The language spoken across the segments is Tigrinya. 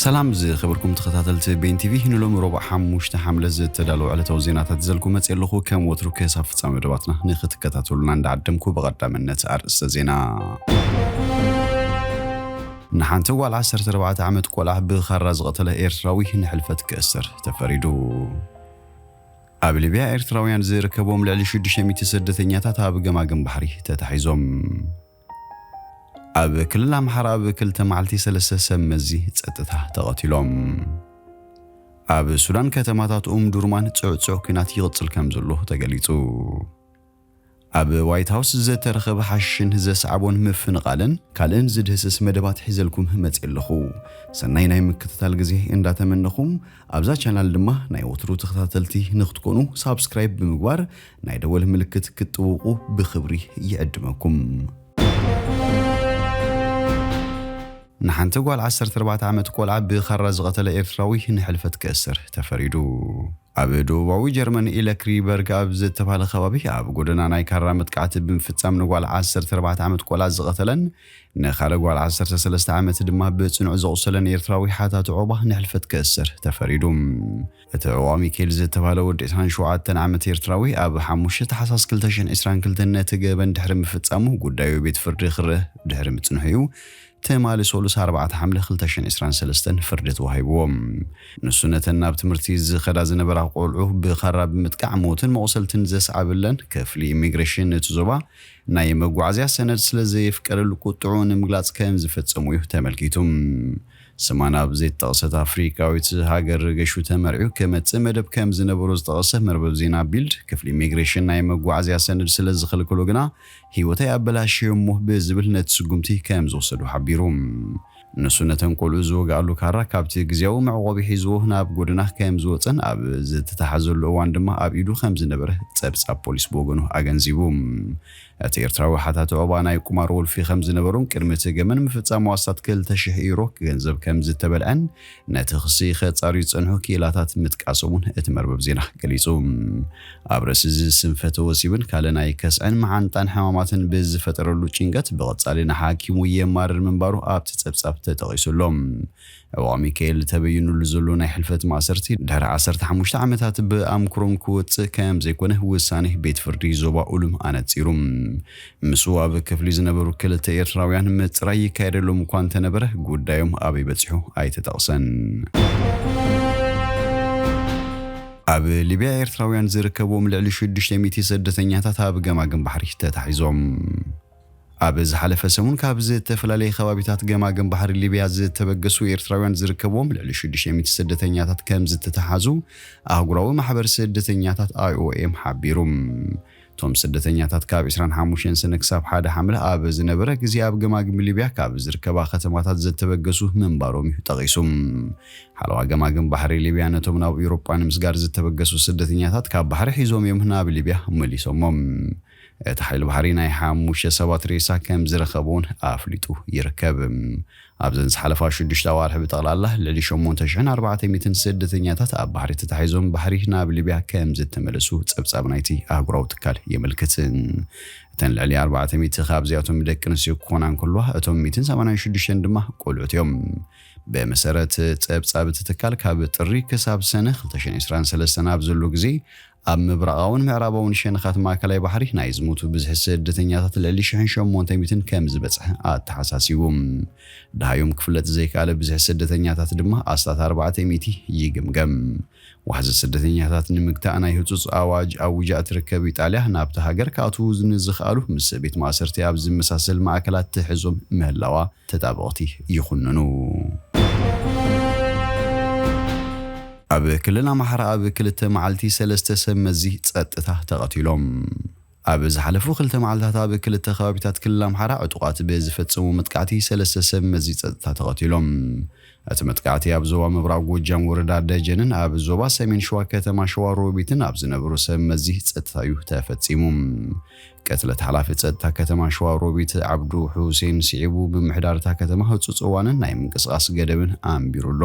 ሰላም ዝኸበርኩም ተኸታተልቲ ቤን ቲቪ፣ ንሎሚ ረቡዕ ሓሙሽተ ሓምለ ዝተዳለዉ ዕለታዊ ዜናታት ዘልኩ መፅእ ኣለኹ። ከም ወትሩ ክሳብ ፍጻመ መደባትና ንክትከታተሉና እንዳዓደምኩ፣ ብቐዳምነት ኣርእስተ ዜና። ንሓንቲ ጓል ዓሰርተ ኣርባዕተ ዓመት ቆልዓ ብኻራ ዝቐተለ ኤርትራዊ ንሕልፈት ክእሰር ተፈሪዱ። ኣብ ሊብያ ኤርትራውያን ዝርከቦም ልዕሊ ሽዱሽተ ሚእቲ ስደተኛታት ኣብ ገማግም ባሕሪ ተታሒዞም። ኣብ ክልል ኣምሓራ ኣብ ክልተ መዓልቲ ሰለስተ ሰብ መዚ ጸጥታ ተቐቲሎም። ኣብ ሱዳን ከተማታት ኡም ዱርማን ጽዕጹዕ ኲናት ይቕጽል ከም ዘሎ ተገሊጹ። ኣብ ዋይት ሃውስ ዝተረኸበ ሓሽሽን ዘስዓቦን ምፍንቓልን ካልእን ዝድህስስ መደባት ሒዘልኩም መጽእ ኣለኹ። ሰናይ ናይ ምክትታል ግዜ እንዳተመነኹም፣ ኣብዛ ቻናል ድማ ናይ ወትሩ ተኸታተልቲ ንክትኮኑ ሳብስክራይብ ብምግባር ናይ ደወል ምልክት ክትጥውቑ ብኽብሪ ይዕድመኩም። ንሓንቲ ጓል ዓሰርተ ኣርባዕተ ዓመት ቆልዓ ብኻራ ዝቐተለ ኤርትራዊ ንሕልፈት ክእሰር ተፈሪዱ። ኣብ ደቡባዊ ጀርመን ኢለክሪበርግ ኣብ ዝተባህለ ከባቢ ኣብ ጎደና ናይ ካራ መጥቃዕቲ ብምፍጻም ንጓል ዓሰርተ ኣርባዕተ ዓመት ቆልዓ ዝቐተለን ንኻልእ ጓል ዓሰርተ ሰለስተ ዓመት ድማ ብጽኑዕ ዘቑሰለን ኤርትራዊ ሓታቲ ዑቕባ ንሕልፈት ክእሰር ተፈሪዱ። እቲ ዑቕባ ሚካኤል ዝተባህለ ወዲ ዕስራን ሸውዓተን ዓመት ኤርትራዊ ኣብ ሓሙሽተ ታሕሳስ ክልተ ሽሕን ዕስራን ክልተን ነቲ ገበን ድሕሪ ምፍጻሙ ጉዳዩ ቤት ፍርዲ ክርእ ድሕሪ ምጽንሑ እዩ ትማሊ ሰሉስ ኣርባዕተ ሓምለ ክልተ ሽሕን ዕስራን ሰለስተን ፍርዲ ተዋሂብዎም። ንሱ ነተን ናብ ትምህርቲ ዝኸዳ ዝነበራ ቆልዑ ብኻራ ብምጥቃዕ ሞትን መቑሰልትን ዘስዓበለን ክፍሊ ኢሚግሬሽን እቲ ዞባ ናይ መጓዓዝያ ሰነድ ስለ ዘየፍቀደሉ ቁጥዑ ንምግላጽ ከም ዝፈጸሙ እዩ ተመልኪቱ። ስማ ናብ ዘይተጠቕሰት ኣፍሪቃዊት ሃገር ገሹ ተመርዒዩ ክመጽእ መደብ ከም ዝነበሮ ዝጠቐሰ መርበብ ዜና ቢልድ፣ ክፍሊ ኢሚግሬሽን ናይ መጓዓዝያ ሰነድ ስለ ዝኸልከሎ ግና ህይወተይ ኣበላሽዮ እሞ ብዝብል ነቲ ስጉምቲ ከም ዝወሰዱ ሓቢሩ። ንሱ ነተን ቆልዑ ዝወግኣሉ ካራ ካብቲ ግዜያዊ መዕቆቢ ሒዝዎ ናብ ጎደና ከም ዝወጸን ኣብ ዝተታሓዘሉ እዋን ድማ ኣብ ኢዱ ከም ዝነበረ ጸብጻብ ፖሊስ ብወገኑ ኣገንዚቡ። እቲ ኤርትራዊ ሓታቲ ዑቕባ ናይ ቁማር ወልፊ ከም ዝነበሮን ቅድሚ እቲ ገመን ምፍጻሙ ኣስታት ክልተ ሽሕ ዩሮ ገንዘብ ከም ዝተበልዐን ነቲ ክሲ ከጻርዩ ዝጸንሑ ክኢላታት ምጥቃሶም እውን እቲ መርበብ ዜና ገሊጹ። ኣብ ርእሲ እዚ ስንፈተ ወሲብን ካልእ ናይ ከስዐን መዓንጣን ሕማማትን ብዝፈጠረሉ ጭንቀት ብቐጻሊ ንሓኪሙ የማርር ምንባሩ ኣብቲ ጸብጻብ ተጠቒሱ ኣሎ። ዕቑባ ሚካኤል ተበይኑሉ ዘሎ ናይ ሕልፈት ማእሰርቲ ድሕሪ ዓሰርተ ሓሙሽተ ዓመታት ብኣምክሮም ክወጽእ ከም ዘይኮነ ውሳኔ ቤት ፍርዲ ዞባ ኡሉም ኣነጺሩ። ምስኡ ኣብ ክፍሊ ዝነበሩ ክልተ ኤርትራውያን ምጽራይ ይካየደሎም እኳ እንተነበረ ጉዳዮም ኣበይ በጺሑ ኣይተጠቕሰን። ኣብ ሊብያ ኤርትራውያን ዝርከብዎም ልዕሊ ሽዱሽተ ሚእቲ ስደተኛታት ኣብ ገማግም ባሕሪ ተታሒዞም። ኣብ ዝሓለፈ ሰሙን ካብ ዝተፈላለየ ከባቢታት ገማግም ባሕሪ ሊብያ ዝተበገሱ ኤርትራውያን ዝርከብዎም ልዕሊ ሽዱሽተ ሚእቲ ስደተኛታት ከም ዝተተሓዙ ኣህጉራዊ ማሕበር ስደተኛታት ኣይኦኤም ሓቢሩ። እቶም ስደተኛታት ካብ ዕስራን ሓሙሽተን ሰነ ክሳብ ሓደ ሓምለ ኣብ ዝነበረ ግዜ ኣብ ገማግም ሊብያ ካብ ዝርከባ ከተማታት ዝተበገሱ ምንባሮም እዩ ጠቒሱ። ሓለዋ ገማግም ባሕሪ ሊብያ ነቶም ናብ ኤውሮጳ ንምስጋር ዝተበገሱ ስደተኛታት ካብ ባሕሪ ሒዞም እዮም ናብ ሊብያ መሊሶሞም። እቲ ሓይሊ ባሕሪ ናይ ሓሙሽተ ሰባት ሬሳ ከም ዝረኸበ እውን ኣፍሊጡ ይርከብ። ኣብዘን ዝሓለፋ ሽዱሽተ ኣዋርሒ ብጠቕላላ ልዕሊ ሸሞንተ ሽሕን ኣርባዕተ ሚእትን ስደተኛታት ኣብ ባሕሪ ተታሒዞም ባሕሪ ናብ ሊብያ ከም ዝተመለሱ ጸብጻብ ናይቲ ኣህጉራዊ ትካል የመልክት። እተን ልዕሊ ኣርባዕተ ሚእቲ ካብዚኣቶም ደቂ ኣንስትዮ ክኾና እንከለዋ፣ እቶም ሚእትን ሰማንያን ሽዱሽተን ድማ ቆልዑት እዮም። ብመሰረት ጸብጻብ እቲ ትካል ካብ ጥሪ ክሳብ ሰነ ክልተ ሽሕን ዕስራን ሰለስተን ኣብ ዘሎ ግዜ ኣብ ምብራቓውን ምዕራባውን ሸነኻት ማእከላይ ባሕሪ ናይ ዝሞቱ ብዝሒ ስደተኛታት ልዕሊ ሽሕን ሸሞንተ ሚእትን ከም ዝበጽሐ ኣተሓሳሲቡ። ደሃዮም ክፍለጥ ዘይከኣለ ብዝሒ ስደተኛታት ድማ ኣስታት ኣርባዕተ ሚእቲ ይግምገም። ዋሕዚ ስደተኛታት ንምግታእ ናይ ህጹጽ ኣዋጅ ኣዊጃ እትርከብ ኢጣልያ ናብቲ ሃገር ክኣትዉ ንዝኽኣሉ ምስ ቤት ማእሰርቲ ኣብ ዝመሳሰል ማእከላት ትሕዞም ምህላዋ ተጣበቕቲ ይኹንኑ። ኣብ ክልል ኣምሓራ ኣብ ክልተ መዓልቲ ሰለስተ ሰብ መዚ ጸጥታ ተቐቲሎም። ኣብ ዝሓለፉ ክልተ መዓልታት ኣብ ክልተ ከባቢታት ክልል ኣምሓራ ዕጡቓት ብዝፈጸሙ መጥቃዕቲ ሰለስተ ሰብ መዚ ጸጥታ ተቐቲሎም። እቲ መጥቃዕቲ ኣብ ዞባ ምብራቕ ጎጃም ወረዳ ደጀንን ኣብ ዞባ ሰሜን ሸዋ ከተማ ሸዋ ሮቢትን ኣብ ዝነበሩ ሰብ መዚ ጸጥታ እዩ ተፈጺሙ። ቅትለት ሓላፊ ጸጥታ ከተማ ሸዋ ሮቢት ዓብዱ ሑሴን ስዒቡ፣ ምምሕዳር እታ ከተማ ህጹጽ እዋንን ናይ ምንቅስቓስ ገደብን ኣንቢሩ ኣሎ።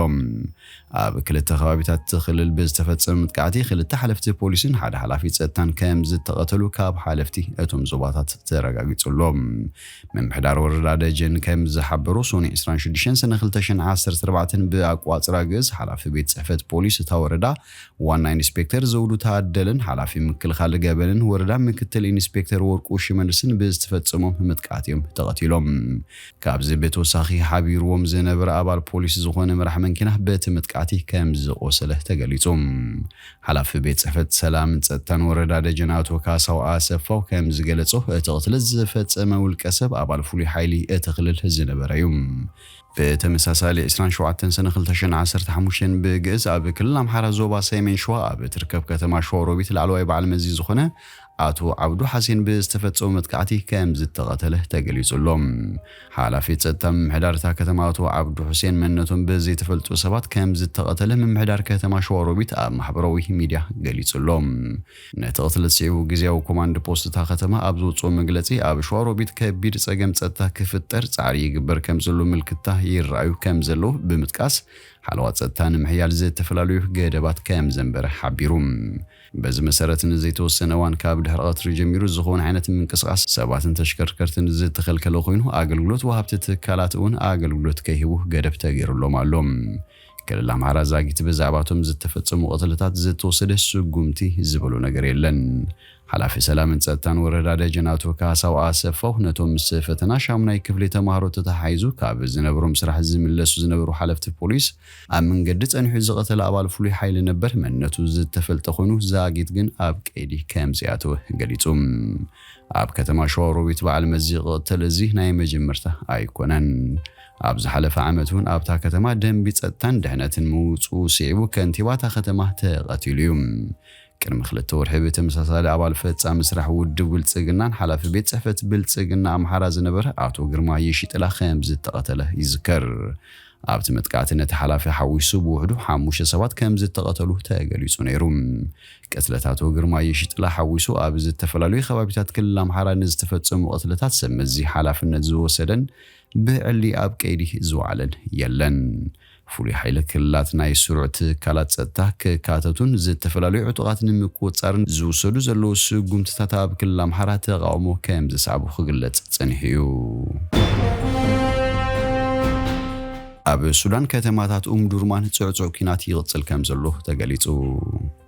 ኣብ ክልተ ከባቢታት እቲ ክልል ብዝተፈጸመ መጥቃዕቲ ክልተ ሓለፍቲ ፖሊስን ሓደ ሓላፊ ጸጥታን ከም ዝተቐተሉ ካብ ሓለፍቲ እቶም ዞባታት ተረጋጊጹ ኣሎ። ምምሕዳር ወረዳ ደጀን ከም ዝሓበሮ፣ ሶኒ ዕስራን ሽዱሽተን ሰነ ክልተ ሽሕን ዓሰርተ ኣርባዕተን ብኣቋጽራ ግእዝ ሓላፊ ቤት ጽሕፈት ፖሊስ እታ ወረዳ ዋና ኢንስፔክተር ዘውዱ ታደለን ሓላፊ ምክልኻል ገበንን ወረዳ ምክትል ኢንስፔክተር ወርቁ ሽመልስን ብዝተፈጸሞም መጥቃዕቲ እዮም ተቐቲሎም። ካብዚ ብተወሳኺ ሓቢርዎም ዝነበረ ኣባል ፖሊስ ዝኾነ መራሕ መንኪና በቲ መጥቃዕቲ ከም ዝቖሰለ ተገሊጹ። ሓላፊ ቤት ጽሕፈት ሰላምን ጸጥታን ወረዳ ደጀን ኣቶ ካሳው ኣሰፋው ከም ዝገለጾ፣ እቲ ቅትለት ዝፈጸመ ውልቀ ሰብ ኣባል ፍሉይ ሓይሊ እቲ ክልል ዝነበረ እዩ። ብተመሳሳሊ ዕስራን ሸውዓተን ሰነ ክልተ ሽሕን ዓሰርተ ሓሙሽተን ብግእዝ ኣብ ክልል ኣምሓራ ዞባ ሰሜን ሸዋ ኣብ እትርከብ ከተማ ሸዋሮቢት ላዕለዋይ በዓል መዚ ዝኾነ ኣቶ ዓብዱ ሓሴን ብዝተፈጸመ መጥቃዕቲ ከም ዝተቐተለ ተገሊጹ ኣሎ። ሓላፊ ጸጥታ ምምሕዳር እታ ከተማ ኣቶ ዓብዱ ሑሴን መንነቶም ብዘይተፈልጡ ሰባት ከም ዝተቐተለ ምምሕዳር ከተማ ሸዋሮቢት ኣብ ማሕበራዊ ሚድያ ገሊጹ ኣሎ። ነቲ ቅትለት ስዒቡ ግዝያዊ ኮማንድ ፖስት እታ ከተማ ኣብ ዘውጽኦ መግለጺ፣ ኣብ ሸዋሮቢት ከቢድ ጸገም ጸጥታ ክፍጠር ጻዕሪ ይግበር ከም ዘሎ ምልክታ ይረኣዩ ከም ዘለዉ ብምጥቃስ፣ ሓለዋ ጸጥታ ንምሕያል ዝተፈላለዩ ገደባት ከም ዘንበረ ሓቢሩ። በዚ መሰረት ንዘይተወሰነ እዋን ካብ ድሕሪ ቀትሪ ጀሚሩ ዝኾነ ዓይነት ምንቅስቓስ ሰባትን ተሽከርከርትን ዝተኸልከለ ኮይኑ፣ ኣገልግሎት ወሃብቲ ትካላት እውን ኣገልግሎት ከይህቡ ገደብ ተገይሩሎም ኣሎ። ክልል ኣምሓራ ዛጊት ብዛዕባቶም ዝተፈጸሙ ቅትለታት ዝተወሰደ ስጉምቲ ዝበሎ ነገር የለን። ሓላፊ ሰላምን ጸጥታን ወረዳ ደጀን ኣቶ ካሳው ኣሰፋው ነቶም ምስ ፈተና ሻሙናይ ክፍሊ ተማሃሮ ተተሓሒዙ ካብ ዝነበሮም ስራሕ ዝምለሱ ዝነበሩ ሓለፍቲ ፖሊስ ኣብ መንገዲ ጸኒሑ ዝቐተለ ኣባል ፍሉይ ሓይሊ ነበር መንነቱ ዝተፈልጠ ኮይኑ፣ ዛጊት ግን ኣብ ቀይዲ ከም ዝኣተወ ገሊጹ። ኣብ ከተማ ሸዋሮቢት በዓል መዚ ቅትለት እዚ ናይ መጀመርታ ኣይኮነን። ኣብ ዝሓለፈ ዓመት እውን ኣብታ ከተማ ደንቢ ጸጥታን ድሕነትን ምውጽኡ ስዒቡ ከንቲባ እታ ከተማ ተቐቲሉ እዩ። ቅድሚ ክልተ ወርሒ ብተመሳሳሊ ኣባል ፈጻሚ ስራሕ ውድብ ብልጽግናን ሓላፊ ቤት ጽሕፈት ብልጽግና ኣምሓራ ዝነበረ ኣቶ ግርማ የሺጥላ ከም ዝተቐተለ ይዝከር። ኣብቲ መጥቃዕቲ ነቲ ሓላፊ ሓዊሱ ብውሕዱ ሓሙሽተ ሰባት ከም ዝተቐተሉ ተገሊጹ ነይሩ። ቅትለት ኣቶ ግርማ የሺጥላ ሓዊሱ ኣብ ዝተፈላለዩ ከባቢታት ክልል ኣምሓራ ንዝተፈጸሙ ቅትለታት ሰብ መዚ ሓላፍነት ዝወሰደን ብዕሊ ኣብ ቀይዲ ዝወዓለን የለን። ፍሉይ ሓይሊ ክልላት ናይ ስሩዕ ትካላት ጸጥታ ክካተቱን ዝተፈላለዩ ዕጡቓት ንምቁጽጻርን ዝውሰዱ ዘለዉ ስጉምትታት ኣብ ክልል ኣምሓራ ተቓውሞ ከም ዘስዓቡ ክግለጽ ጸኒሑ እዩ። ኣብ ሱዳን ከተማታት ኡምዱርማን ጽዕጹዕ ኲናት ይቕጽል ከም ዘሎ ተገሊጹ።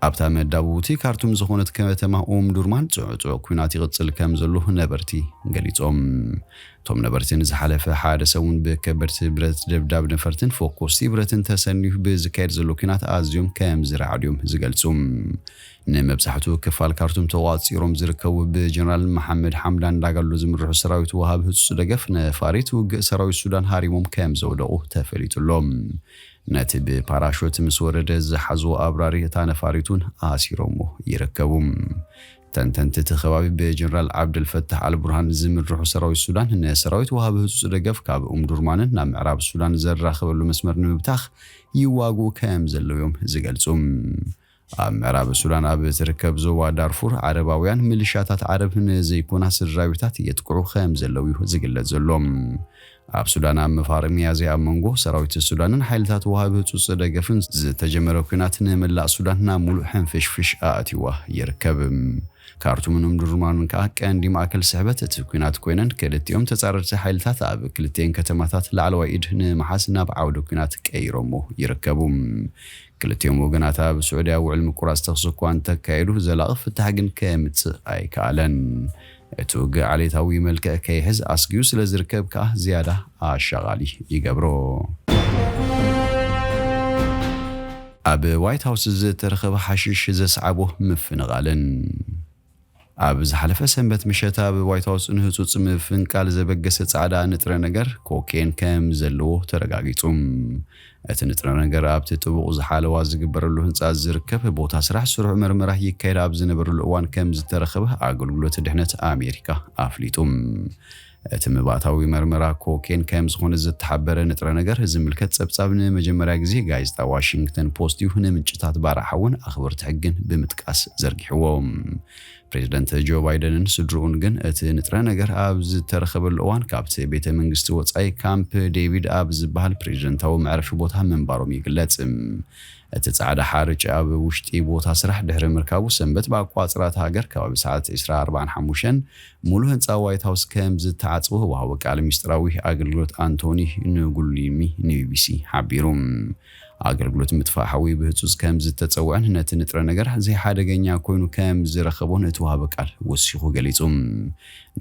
ኣብታ መዳብውቲ ካርቱም ዝኾነት ከተማ ኡምዱርማን ጽዕጹዕ ኲናት ይቕጽል ከም ዘሎ ነበርቲ ገሊጾም። እቶም ነበርቲ ንዝሓለፈ ሓደ ሰሙን ብከበድቲ ብረት ደብዳብ ነፈርትን ፎኮስቲ ብረትን ተሰንዩ ብዝካየድ ዘሎ ኲናት ኣዝዮም ከም ዝረዓዱ እዮም ዝገልጹ። ንመብዛሕትኡ ክፋል ካርቱም ተቋጺሮም ዝርከቡ ብጀነራል መሓመድ ሓምዳን ዳጋሎ ዝምርሑ ሰራዊት ወሃቢ ህጹጽ ደገፍ ነፋሪት ውግእ ሰራዊት ሱዳን ሃሪሞም ከም ዘውደቑ ተፈሊጡ ኣሎ። ነቲ ብፓራሾት ምስ ወረደ ዝሓዝዎ ኣብራሪ እታ ነፋሪት እውን ኣሲሮምዎ ይርከቡ። ተንተንቲ እቲ ከባቢ ብጀነራል ዓብደልፈታሕ ኣልቡርሃን ዝምርሑ ሰራዊት ሱዳን ንሰራዊት ወሃቢ ህጹጽ ደገፍ ካብ ኡምዱርማንን ናብ ምዕራብ ሱዳን ዘራኽበሉ መስመር ንምብታኽ ይዋግኡ ከም ዘለዉ እዮም ዝገልጹ። ኣብ ምዕራብ ሱዳን ኣብ ትርከብ ዞባ ዳርፉር ዓረባውያን ሚሊሻታት ዓረብ ንዘይኮና ስድራቤታት የጥቅዑ ከም ዘለዉ እዩ ዝግለጽ ዘሎ። ኣብ ሱዳን ኣብ ምፋር ሚያዝያ ኣብ መንጎ ሰራዊት ሱዳንን ሓይልታት ወሃቢ ህጹጽ ደገፍን ዝተጀመረ ኲናት ንመላእ ሱዳን ናብ ሙሉእ ሕንፍሽፍሽ ኣእትይዋ ይርከብ። ካርቱምን ኡምዱርማንን ከኣ ቀንዲ ማእከል ስሕበት እቲ ኲናት ኮይነን፣ ክልቲኦም ተጻረርቲ ሓይልታት ኣብ ክልቲኤን ከተማታት ላዕለዋይ ኢድ ንምሓዝ ናብ ዓውደ ኲናት ቀይሮሞ ይርከቡ። ክልቲኦም ወገናት ኣብ ስዑድያ ውዕል ምቁራጽ ተኽሲ እኳ እንተካየዱ፣ ዘላቒ ፍታሕ ግን ከምጽእ ኣይከኣለን። እቲ ውግእ ዓሌታዊ መልክዕ ከይሕዝ ኣስጊኡ ስለ ዝርከብ ከኣ ዝያዳ ኣሻቓሊ ይገብሮ። ኣብ ዋይት ሃውስ ዝተረኸበ ሓሽሽ ዘስዓቦ ምፍንቓልን። ኣብ ዝሓለፈ ሰንበት ምሸት ኣብ ዋይት ሃውስ ንህጹጽ ምፍንቃል ዘበገሰ ጻዕዳ ንጥረ ነገር ኮኬን ከም ዘለዎ ተረጋጊጹ። እቲ ንጥረ ነገር ኣብቲ ጥቡቕ ዝሓለዋ ዝግበረሉ ህንጻ ዝርከብ ቦታ ስራሕ ስሩዕ መርመራ ይካየድ ኣብ ዝነበረሉ እዋን ከም ዝተረኸበ ኣገልግሎት ድሕነት ኣሜሪካ ኣፍሊጡ። እቲ መባእታዊ መርመራ ኮኬን ከም ዝኾነ ዝተሓበረ ንጥረ ነገር ዝምልከት ጸብጻብ ንመጀመርያ ግዜ ጋዜጣ ዋሽንግተን ፖስት እዩ ንምንጭታት ባርዕ ሓውን ኣኽበርቲ ሕግን ብምጥቃስ ዘርጊሕዎ። ፕሬዚደንት ጆ ባይደንን ስድርኡን ግን እቲ ንጥረ ነገር ኣብ ዝተረኸበሉ እዋን ካብቲ ቤተ መንግስቲ ወጻኢ ካምፕ ዴቪድ ኣብ ዝበሃል ፕሬዚደንታዊ መዕረፊ ቦታ ምንባሮም ይግለጽ። እቲ ጻዕዳ ሓርጭ ኣብ ውሽጢ ቦታ ስራሕ ድሕሪ ምርካቡ ሰንበት ብኣቋጽራት ሃገር ከባቢ ሰዓት ዕስራ ኣርባዓን ሓሙሽተን ሙሉ ህንጻ ዋይት ሃውስ ከም ዝተዓጽወ ወሃቢ ቃል ሚስጥራዊ ኣገልግሎት ኣንቶኒ ንጉሊሚ ንቢቢሲ ሓቢሩ። ኣገልግሎት ምጥፋእ ሓዊ ብህጹጽ ከም ዝተጸውዐን ነቲ ንጥረ ነገር ዘይሓደገኛ ኮይኑ ከም ዝረኸቦን እቲ ወሃቢ ቃል ወሲኹ ገሊጹ።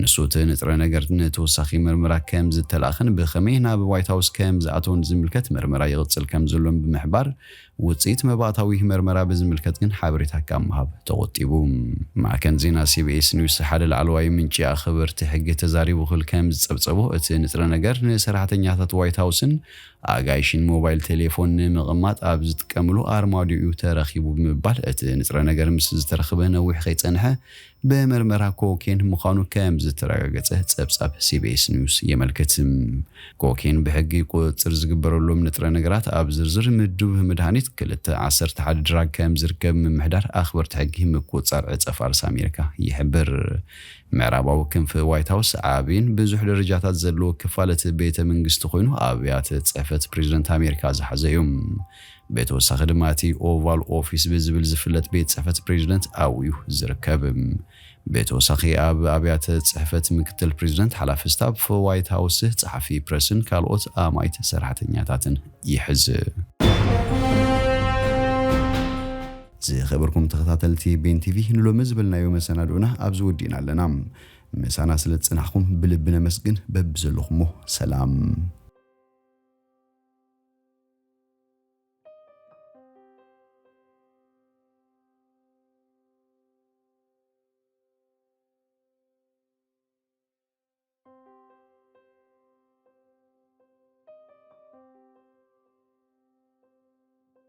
ንሱ እቲ ንጥረ ነገር ንተወሳኺ መርመራ ከም ዝተላእኸን ብኸመይ ናብ ዋይት ሃውስ ከም ዝኣተወን ዝምልከት መርመራ ይቕጽል ከም ዘሎን ብምሕባር ውጽኢት መባእታዊ መርመራ ብዝምልከት ግን ሓበሬታ ካብ ምሃብ ተቖጢቡ። ማዕከን ዜና ሲቢኤስ ኒውስ ሓደ ላዕለዋይ ምንጪ ኣኽበርቲ ሕጊ ተዛሪቡ ክብል ከም ዝጸብጸቦ እቲ ንጥረ ነገር ንሰራሕተኛታት ዋይት ሃውስን ኣጋይሽን ሞባይል ቴሌፎን ንምቕማጥ ኣብ ዝጥቀምሉ ኣርማድዮ እዩ ተረኺቡ ብምባል እቲ ንጥረ ነገር ምስ ዝተረኽበ ነዊሕ ከይጸንሐ ብመርመራ ኮኬን ምዃኑ ከም ዝተረጋገጸ ጸብጻብ ሲቢኤስ ኒውስ የመልክት። ኮኬን ብሕጊ ቁጽጽር ዝግበረሎም ንጥረ ነገራት ኣብ ዝርዝር ምዱብ መድሃኒት ክልተ ዓሰርተ ሓደ ድራግ ከም ዝርከብ ምምሕዳር ኣኽበርቲ ሕጊ ምቁጽጻር ዕጸ ፋርስ ኣሜሪካ ይሕብር። ምዕራባዊ ክንፊ ዋይት ሃውስ ዓቢን ብዙሕ ደረጃታት ዘለዎ ክፋል እቲ ቤተ መንግስቲ ኮይኑ ኣብያተ ጽሕፈት ፕሬዚደንት ኣሜሪካ ዝሓዘ እዩ። ብተወሳኺ ድማ እቲ ኦቫል ኦፊስ ብዝብል ዝፍለጥ ቤት ጽሕፈት ፕሬዚደንት ኣብኡ እዩ ዝርከብ። ብተወሳኺ ኣብ ኣብያተ ጽሕፈት ምክትል ፕሬዚደንት ሓላፊ ስታፍ ዋይት ሃውስ ጸሓፊ ፕረስን ካልኦት ኣማይት ሰራሕተኛታትን ይሕዝ። ዝኸበርኩም ተኸታተልቲ ቤን ቲቪ ንሎሚ ዝበልናዮ መሰናድኡና ኣብዚ ወዲእና ኣለና። ምሳና ስለ ዝጸናሕኩም ብልቢ ነመስግን። በብዘለኹሞ ሰላም።